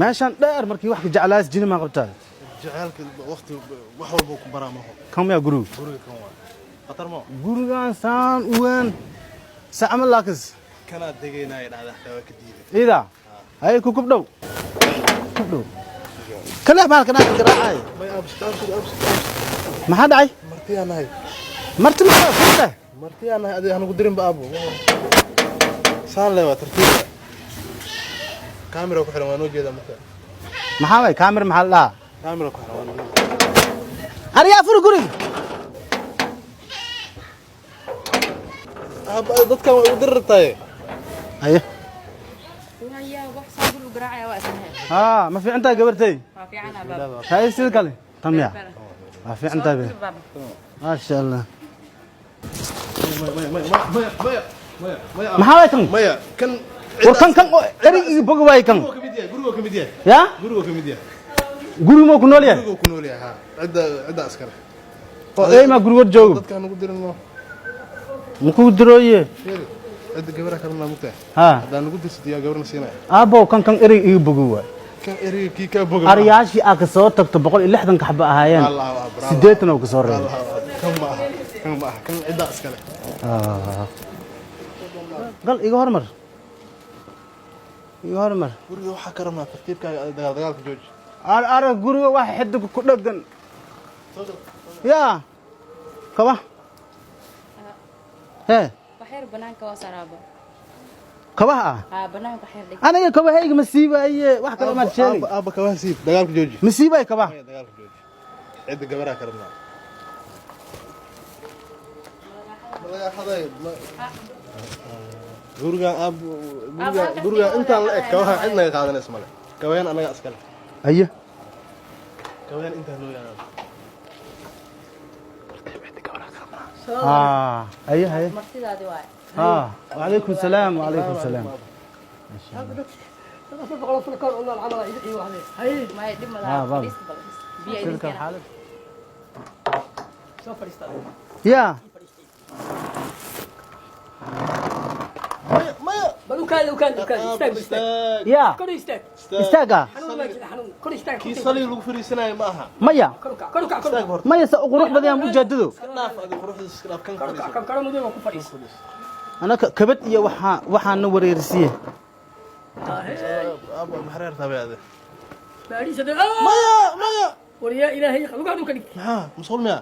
Meeshaan dheer markii wax ka jeclaas jini maa qabtaa. Jaceylka waqti wax walba ku baraa maho. Kan miyaa guriga? Guriga kan waa khatar mo. Gurigaan saan u weyn sacma laakas. Kanaa degaynaya dhacda xataa waa ka diiday. Ciida hay ku kubdhow kubdhow kale baalka dhaca garaacay. May abs abs abs. Maxaa dhacay? Martiyaa nahay. Marti maxaa furta? Martiyaa nahay, adiga hanugu dirin ba aabo. Saan le waa tartiib, kaamira ku xiran waa noo jeedaa marka. Maxaa waay kaamir? Maxaa la dhahaa? Kaamira ku xiran waa noo jeedaa. Ariyaa furi guriga. Aabo, dadkan waa igu diri rabtaaye. Haye. Waya wax saa gurigu garaacaya waa isnahay. Haa, ma fiican tahay gabartay? Waa fiicanaa baaba. Haye, sida kale tan miya waa fiican tahay be. Baaba. Maasha Allah. Maya, maya, maya, maya, maya, maya. Maxaa waay kan? Maya kan. War kan kan oo erig iga boga waay kan. Gurigoo ka mid yahay, gurigoo ka mid yahay. Ya. Gurigoo ka mid yahay. Guriga moo ku nool yahay? Gurigoo ku nool yahay, haa, cidda cidda iskale. Oo ey maa gurigood joogo? Dadka hanugu dirin mo. Makuu dirooye. Fiiri, cidda gabara kalena mugtahay. Haa. Haddaan nugu dirsid yaa gabarna siinaya? Aabbow, kan kan erig iga boga waay. Kan eriga kii kaa boga? Ariyaashii aa ka soo tagto 160 xaba ahaayeen. Allahu akbar. 80 oo ka soo reebay. Allahu akbar. Kan ma aha, kan ma aha, kan cidda iskale. Ah. Gal, iga hormar, iga hormar. Guriga waxaa ka rabnaa tartiibkaaga, ada dagaal dagaalka jooji. Ar arag guriga wax xidig ku dhagan yaa kaba hee. Wax yar banaanka waa saraabo. Kabaha ah? Haa, banaanka wax yar dhig. Aniga kabahayga ma siibaye, wax kale maad sheegay. Aabba, aabba, kabaha siib, dagaalka jooji. Ma siibaye kabaha. Maya, dagaalka jooji, cidda gabaraa ka rabnaa. Malaga xaday gurigan aab, gurigan gurigan intaan la eg kabaha cid naga qaadanaysa male. Kabayaan anaga iskale. Aye. Kabayaan intaan noo yaalaan. Ah, aye haye. Martidaadi waay. Ah, وعليكم السلام، وعليكم السلام. Maya, dhib ma Ah, laha. baaba. Fadhiista bal. Biyo idin تلك keena. الحالة يا Maya, maya. يا istaaga. Kii saliga lagu fariisanaayo ma aha. Maya. Istaag horta. Maya, sa qurux badan yaan ujeedado. Iska dhaaf adi quruxdiisa, iska dhaaf, kan fariiso. Anaka kabad iyo waxaa waxaana wareerisiye. Aabba, maxaa reertaa bay adi? Maya, maya. Maxaa musqul miya?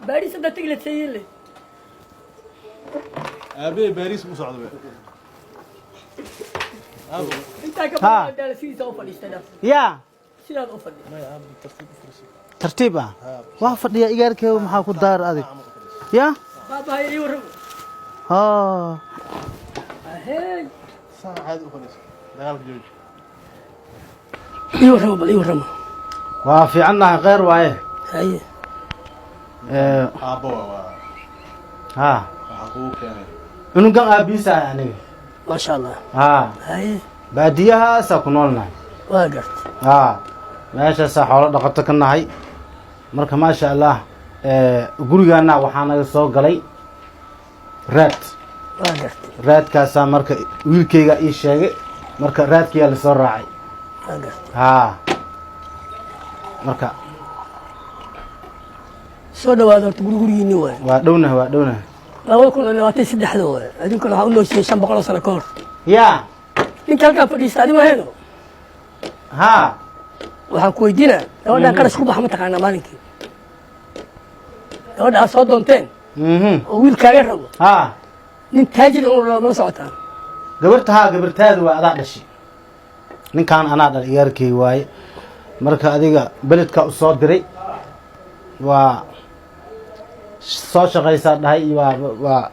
Aabbe Baariis u socdo be. Aabbo. Yaa. Maya aabbe, tartiib u fariiso. Tartiib ah waa fadhiya igaarkeega, maxaa ku daar adig ya ha? Saan caadi u fadhiiso, dagaalka jooji. Waa fiicannahay, kheyr waaye. Ee, Aabbo waa ha. Waxaa kugu keenay Cunugan aabiisa ah aniga. Maasha Allah. Ha. Haye. Baadiyahaasaa ku noolnahay. Waa gartay. Ha, meeshaasaa xoolo dhaqato ka nahay. Marka maasha Allah, ee, gurigaana waxaa naga soo galay raad. Waa gartay. Raadkaasaa marka wiilkayga ii sheegay, marka raadkiyaa lasoo raacay. Waa gartay. Haa, marka Soo dhawaada horta, guri gurigiinni waay. Waa dhownahay, waa dhownahay. 2023-da waay, idinkuna waxaa u noosiyey 500 sano ka hor. Yaa. Ninka halkaa fadhiista adi maheeno? Haa. Waxaan ku weydiinaa, gabadhaan qarash ku baxa ma taqaanaa? Maalinkii gabadha aad soo doonteen oo wiilkaaga rabo, haa, nin taajir uu rabo, mala socotaan? Gabarta haa, gabartaadu waa adaa dhashay. Ninkaan anaa dhal, iyaarkay waaye. Marka adiga beledkaa u soo diray, waa soo shaqaysaa dhahay iyo waa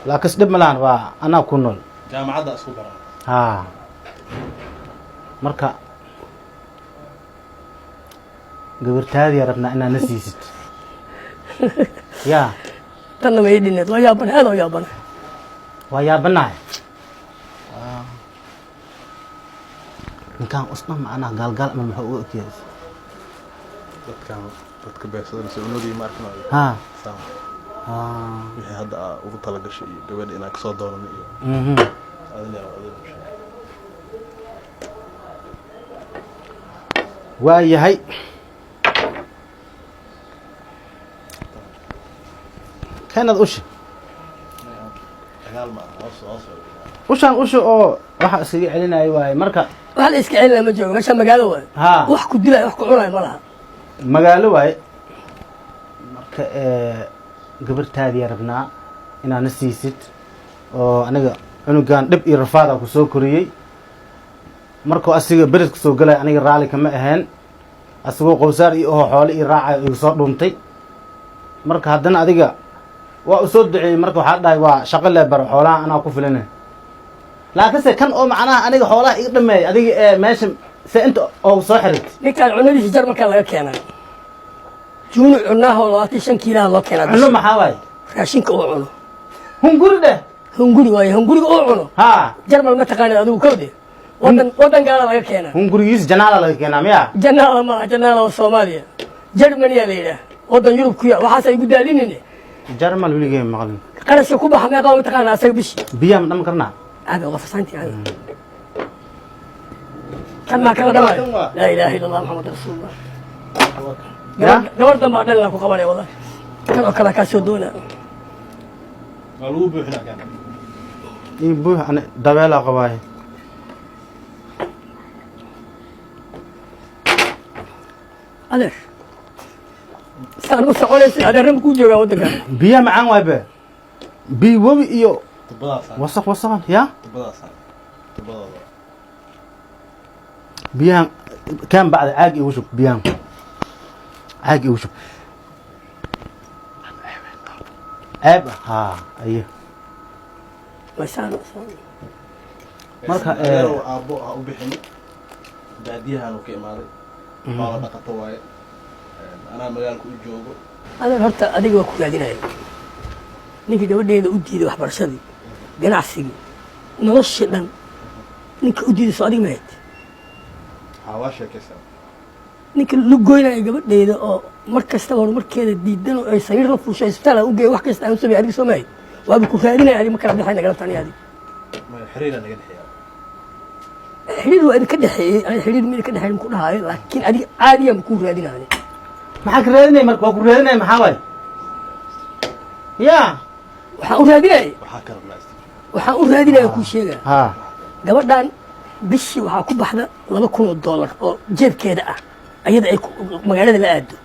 laakiin dhib ma lahan, waa anaa ku nool. Jaamacadda isku baran. Haa, marka gabartaadiyaa rabnaa inaad na siisid yaa. Tanna ma ii dhineed, waa yaabana, aad oo yaabana. Waa yaabanahay ninkaan usna macnaha gaalgaal ama muxuu uga ogyahay? Dadkan dadka beegsadanaysa unogii ma arkin. Haa. Saan. Haa. Wixii hadda aa ugu talagashay iyo gabadha inaan kasoo doonano iyo adina adina u sheeg. Waa yahay. Keenad usha. Dagaal ma aha, hoos hoos. Ushaan usha oo waxa iskaga celinaya waaye marka. Wax la iska celinaya ma joogo meesha, magaalo waaye. Wax ku dilaya, wax ku cunaya ma laha. Magaalo waaye. Marka gabartaadiyaa rabnaa inaad na siisid, oo aniga cunugan dhib iyo rafaada ku soo koriyey. Markuu asiga bered kusoo galaya, aniga raalli kama ahayn. Asigoo qowsaar iyo oho xoole iyo raacayo igu soo dhuuntay. Marka haddana adiga waa u soo duceeyey. Marka waxaa dhahay, waa shaqo lee baro, xoolaha anaa ku filina. Laakiinse kan oo macnaha aniga xoolaha iga dhameeyay, adiga ee meesha se inta oogu soo xirit. Ninkaan cunadiisa Jarmalkaa laga keenaa, juuni cunaha oo 25 kiilaha loo keenaa. Cuno maxaa waaye? Raashinka uu cuno. Hunguri dheh. Hunguri waaye, hunguriga uu cuno. Jarmal ma taqaanid adigu, kowde wadan, wadan gaala laga keenaa. Hungurigiis janaala laga keenaa miya? Janaala maaha, janaala waa Soomaaliya. Germany-yaa la yidhaah, wadan Yurub ku yaal. Waxaas ay gu daalinine. Jarmal weligay maqlin. Qarashka ku baxa meeqa ma taqaanaa asaga bishii? Biyaha ma dhaman karnaa? Cabe, waa fasaantii, cabe. Kan maa kala dhamaayo? Laa ilaaha illa Allah, Maxamed rasuulullah. Ya? Gabar dambaa dhalina ku qabanaya, wallahi kan oo kale kaa soo doonaa. Waa lagu buuxinaa kan. Ii buux, ani dabeelaa qabaaye. Adeer, saan ma soconaysa, adeerna ma kuu joogaa waddanka? Biyaha macaan waay be, biyo webi iyo Tubadaasaan. Wasaq wasaqan ya. Tubadaasaan, tubadooda. Biyahan kaan bacda, caag igu shub. Biyahan caag igu shub. Ceeb ah haa ayo. Masaan saan. Marka, Adeerow, aabbo ha u bixin, baadiyahan uu ka imaaday, xoola dhaqato waaye. Anaa magaalka u joogo. Adeer, horta adiga waa ku raadinaya. Ninkii gabadheeda u diiday waxbarashadii, ganacsigii, noloshii dhan ninka u diiday, soo adiga mahayd? Haa, waa sheekaysaa. Ninka lu goynaya gabadheeda oo mar kastaba horumarkeeda diidan oo ay sariir la fuushay, isbitaal aan u geeyo, wax kasta aan u sameey, adiga soo mahayd? Waaba ku raadinaya. Adiga ma kala bixay nagala tani adiga. Maya, xiriira naga dhexeeya. Xiriir waa idinka dhexeeyey, aniga xiriir ma idinka dhexeeyin ku dhahaayo, laakiin adiga caadiyan ku raadinaya. Maxaa ka raadinaya marka? Waa ku raadinaya maxaa waay ya? Waxaan u raadinaya Waxaa ka rabnaa isti. Waxaan u raadinaya kuu sheegaa. Gabadhan bishii waxaa ku baxda $2,000 oo jeebkeeda ah, ayada ay magaalada la aado.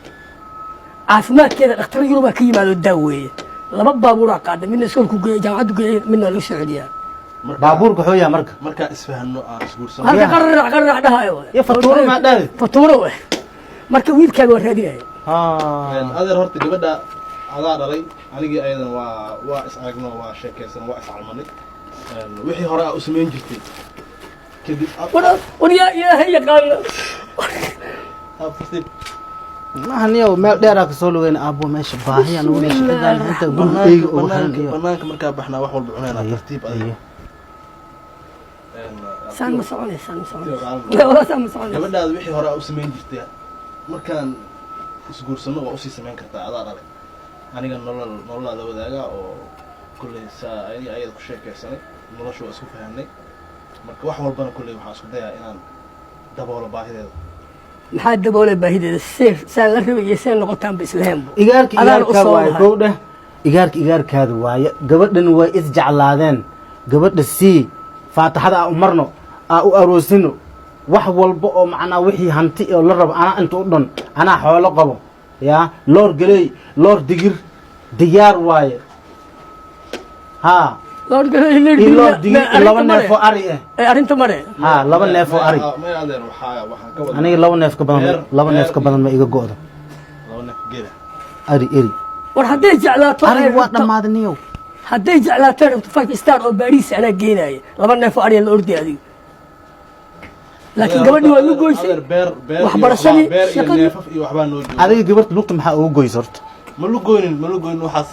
Caafimaadkeeda dhakhtar Yurubaa ka yimaado, daaweeye. Laba baabuuraa qaada, midna iskoolku geeya, jaamacaddu geeya, midna waa lagu soo celiyaa. Baabuurka xooyaa marka. Markaa isfahano aan isguursano. Halka qararac qararac dhahaayo. Iyo fatuuro maa dhaadi? Fatuuro waay. Marka wiilkaaga waa raadinaya. Adeer, horta gabadha adaa dhalay. Anigii ayadan waa is aragno, waa sheekaysan, waa iscalmanay. Wixii hore aa u samayn jirtay kadib War yaa Ilaahay yaqaana. Tartiib. Maaha niyow, meel dheeraa kasoo lugeyn aabbo, meesha baahiya nagu hesha cidaan inta guriga eyga ugu xiran iyo Banaanka markaa baxnaa wax walba cunaynaa, tartiib adiga. Saan ma soconaysa, saan ma soconaysa, walaa saan ma soconaysa. Gabadhaada wixii hore aa u samayn jirtay markaan isguursano waa usii samayn kartaa, adaa dhalay. Aniga nolol nololaa la wadaagaa oo kolley saa aniga ayada ku sheekaysanay, nolosha waa isku fahanay. Marka wax walbana kolley waxaan isku dayaa inaan daboolo baahideeda. Maxaa daboolay baahideeda? Seer saan la rabay iyo seen noqotaanba islahaynbu. Igaarka Adaan u igaarkaa soo waaye. lahay. Kow dheh, igaarka igaarkaada waaye. Gabadhan way isjeclaadeen. Gabadha sii faataxada aa u marno, aa u aroosino. Wax walba oo macnaa wixii hanti oo la rabo, anaa inta u dhan, anaa xoolo qabo yaa. Loor geley, loor digir diyaar waaye haa. Iyo loor digir iyo laba neef oo ari ah. Ee arrinta mare. Haa, laba neef oo ari. Maya adeer, waxaan ka wadaa Aniga laba neef ka badan, laba neef ka badan ma iga go'do. Laba neef geela. Ari, eri. War hadday jeclaato ay Ariga waa rabto- dhammaaday niyow. Hadday jeclaato ay rabto five star oo Baariis anaa geenaya, laba neef oo ariya la ordaya adiga. Laakiin gabadhii waa lu goysay. Adeer, beer beer iyo Waxbarashadii, beer iyo shaqadii. neefaf iyo waxbaa noo jooga. Adiga gabarta lugta maxaa ugu goysa horta? Ma lu goynin, ma lu goynin waxaas.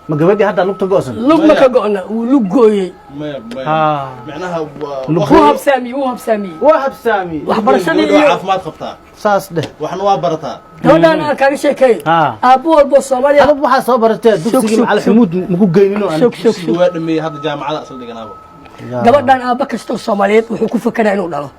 Ma gabadhii hadda lugta go'san? Lug ma ka go'na, wuu lu gooyey. Maya, maya. Micnaha waa Wuu habsaamiyey, wuu habsaamiyey. Waa habsaami. Waxbarashadii gabadha waa iyo caafimaad qabtaa. Saas dheh. Waxna waa barataa. Gabadhaan aan kaaga sheekeeyo. Aabbo walbo Soomaaliya Adab waxaa soo baratee dugsigii Sug, Macal sug. Xumuud maku geynino. Sug, sug. Dugsiga waa dhameeyey, hadda jaamacada asal dhiganaaba. Gabadhaan aabbo kastoo Soomaaliyeed wuxuu ku fakeraa inuu dhalo.